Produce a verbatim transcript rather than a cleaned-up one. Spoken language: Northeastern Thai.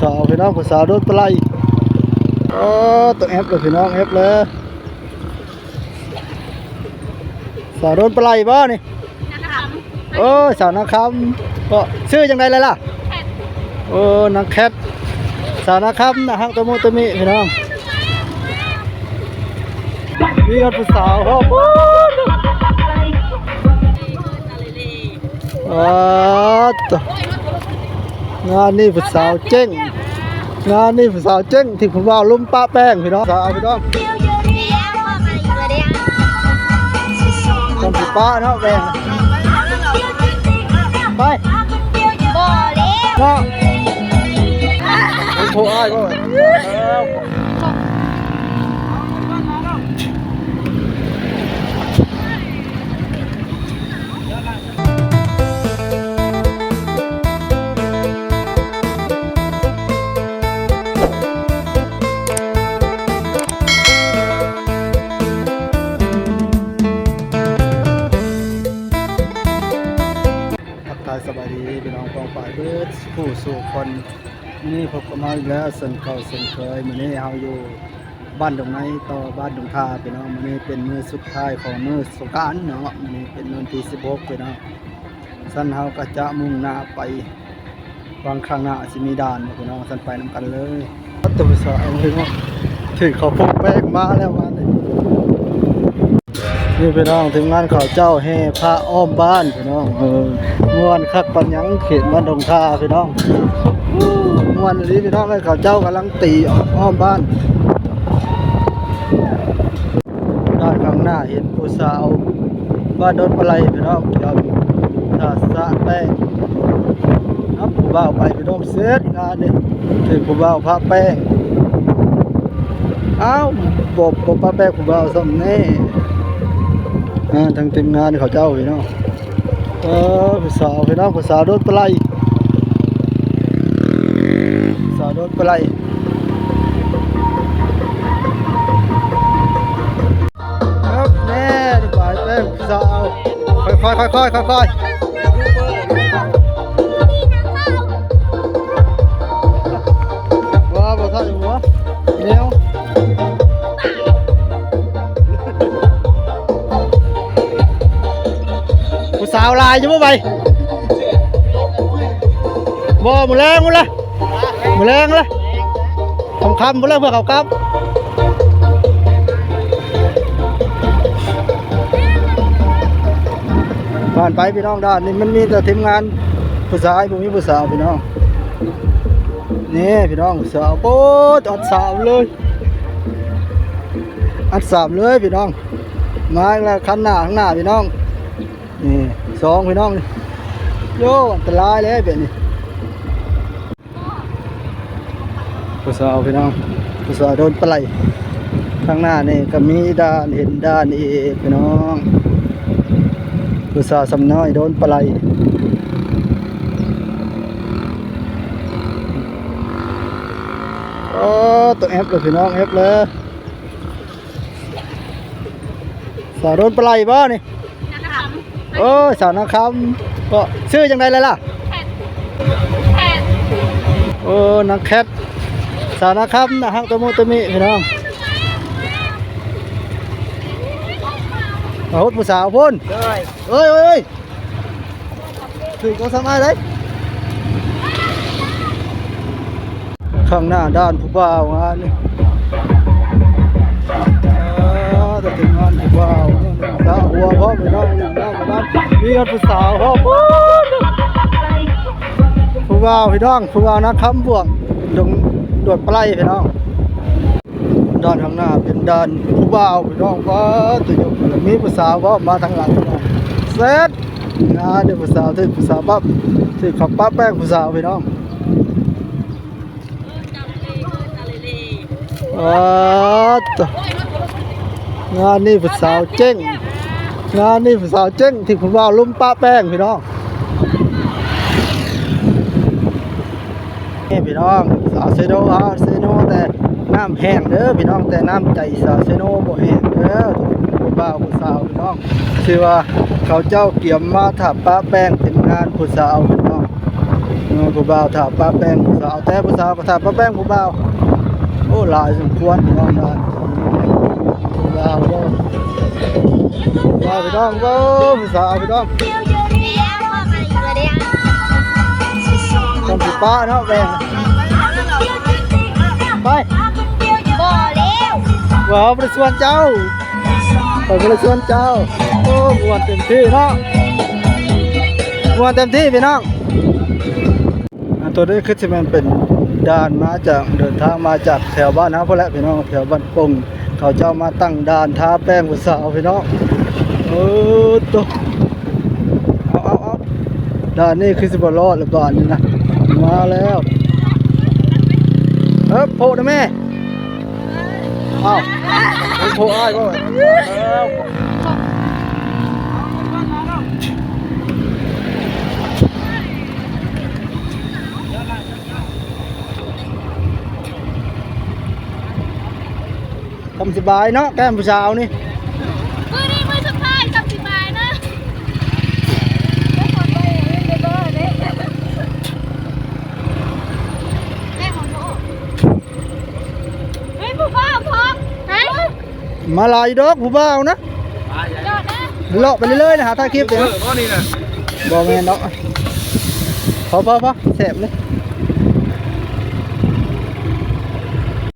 สาวพี่น้อง ผู้สาวโดนปลาไหล โอ้ ตัวแอปเลยพี่น้อง แอปเลย สาวโดนปลาไหลบ่นี่ โอ้ สาวนาคำ ก็ชื่อจังใดเลยล่ะ โอ้ นางแคท สาวนาคำนะฮักตะมุตะมิพี่น้อง มีกันผู้สาวครับ อ้าตะ งานนี้ผู้สาวเจ๊ง งานนี้ผู้สาวเจ๊ง ที่ผู้บ่าวลุมปะแป้งพี่น้อง สาวพี่น้อง ต้องสิปะเนาะแป้ง ไป เนาะ โทรอ้ายก็ ทักทายสบายดีพี่น้องกองฝ่ายเบิดผู้สู่คน มื้อนี้พบกับเฮาอีกแล้วเช่นเก่าเช่นเคย มื้อนี้เฮาอยู่บ้านดงในต่อบ้านดงทาพี่น้อง มื้อนี้เป็นมื้อสุดท้ายของมื้อสงกรานต์เนาะ มื้อนี้เป็นวันที่สิบหกพี่น้อง ซั่นเฮาก็จะมุ่งหน้าไป หวังข้างหน้าสิมีด่านอยู่พี่น้อง ซั่นไปนำกันเลย ประตูสองพี่น้อง ถือเขาพกแป้งมาแล้ววันนี้ นี่พี่น้อง ทีมงานเขาเจ้าแห่พระอ้อมบ้านพี่น้อง เออ ม่วนคักปานหยังเขตบ้านดงทาพี่น้อง ม่วนอีหลีพี่น้อง เขาเจ้ากำลังตีอ้อมบ้าน ด้านข้างหน้าเห็นผู้สาวบ้านโนนปลาไหลพี่น้อง เดี๋ยวถ้าสะแป้ง ครับ ผู้บ่าวไปพี่น้อง เสร็จงานนี่ ถือผู้บ่าวปะแป้ง อ้าว บ่ บ่ปะแป้งผู้บ่าวซ้ำแน่ อ่า ทางทีมงานเขาเจ้าพี่น้อง เออ ผู้สาวพี่น้อง ผู้สาวโนนปลาไหล ผู้สาวโนนปลาไหล ครับ แน่ ไปแป้งสาว ค่อยๆ ค่อยๆ ค่อยๆ ว้า บ่ทันหัว เดี๋ยว ผู้สาวหลายอยู่บ่ไป บ่ มื้อแลงพุ้นละ มื้อแลงละ ค่ำๆพุ้นละ เพื่อเขากลับ ผ่านไปพี่น้อง ด้านนี้มันมีแต่ทีมงานผู้ชาย บ่มีผู้สาวพี่น้อง นี่พี่น้อง สาว โอ้ย อัดสาวเลย อัดสามเลยพี่น้อง มาอีกแล้ว คันหน้าข้างหน้าพี่น้อง นี่สองพี่น้อง โย่ อันตรายเลยแบบนี้ ผู้สาวพี่น้อง ผู้สาวโดนปลาไหล ข้างหน้านี่ก็มีด่าน เห็นด่านอีกพี่น้อง ผู้สาวซ้ำน้อยโดนปลาไหล โอ้ ตัวแอปเลยพี่น้อง แอปเลย สาวโดนปลาไหลบ่นี่ โอ้ย สาวนาคำ ก็ชื่อจังใดเลยล่ะ โอ้ นางแคท สาวนาคำนะฮักตะมุตะมิพี่น้อง มาฮดผู้สาวพุ้น เอ้ย เอ้ย เอ้ย ถือก็สามารถเลย ข้างหน้าด่านผู้บ่าวงานนี่ อ่า แต่ถึงงานผู้บ่าว สาวหัวพร้อมพี่น้อง มีงานผู้สาวพร้อม ผู้บ่าวพี่น้อง ผู้บ่าวนาคำบวก ดง ดวดปลาไหลพี่น้อง ด้านข้างหน้าเป็นด่านผู้บ่าวพี่น้อง ว้า ตัวยก มีผู้สาวพร้อมมาทางหลังพี่น้อง เสร็จ งานเด้อ ผู้สาว ถือผู้สาวปั๊บ ถือเขาปะแป้งผู้สาวพี่น้อง อ่า ตะ งานนี้ผู้สาวเจ๊ง งานนี้ผู้สาวเจ๊ง ที่ผู้บ่าวลุมปะแป้งพี่น้อง นี่พี่น้อง สาวเซโน ฮะ เซโน แต่น้ำแห้งเด้อพี่น้อง แต่น้ำใจสาวเซโนบ่แห้งเด้อ ผู้บ่าวผู้สาวพี่น้อง คือว่าเขาเจ้าเกียมมาถ้าปะแป้งเป็นงานผู้สาวพี่น้อง น้องผู้บ่าวถามป้าแป้งผู้สาว แต่ผู้สาวก็ถามป้าแป้งผู้บ่าว โอ้ หลายสมควรพี่น้องนะ ผู้บ่าวเด้อ ผู้บ่าวพี่น้องเด้อ ผู้สาวพี่น้อง ต้องสิป้าเนาะแป้ง ไป บ่แล้ว ว้าว ไปชวนเจ้า ไป ไปชวนเจ้า โอ้ ม่วนเต็มที่เนาะ ม่วนเต็มที่พี่น้อง อ่า ตัวนี้คือสิแม่นเป็นด่านมาจาก เดินทางมาจากแถวบ้านเฮาพู้นแหละพี่น้อง แถวบ้านปง เขาเจ้ามาตั้งด่านทาแป้งผู้สาวพี่น้อง เออ โต เอา เอา เอา ด่านนี้คือสิบ่รอดละบาดนี้นะ มาแล้ว เอิบ โพะนะแม่ อ้าว โพะอ้ายบ่ ทำสบายเนาะ แก้มผู้สาวนี่ มื้อนี้มื้อสุดท้ายกับสิบายนะ เฮ้ย ผู้บ่าวพร้อม ฮะ มาหลายดอกผู้บ่าวนะ เลาะไปเรื่อยๆนะ หาถ่ายคลิปเด้ เออ ข้อนี้นะ บ่แม่นดอก พอ พอ พอ แซ่บเลย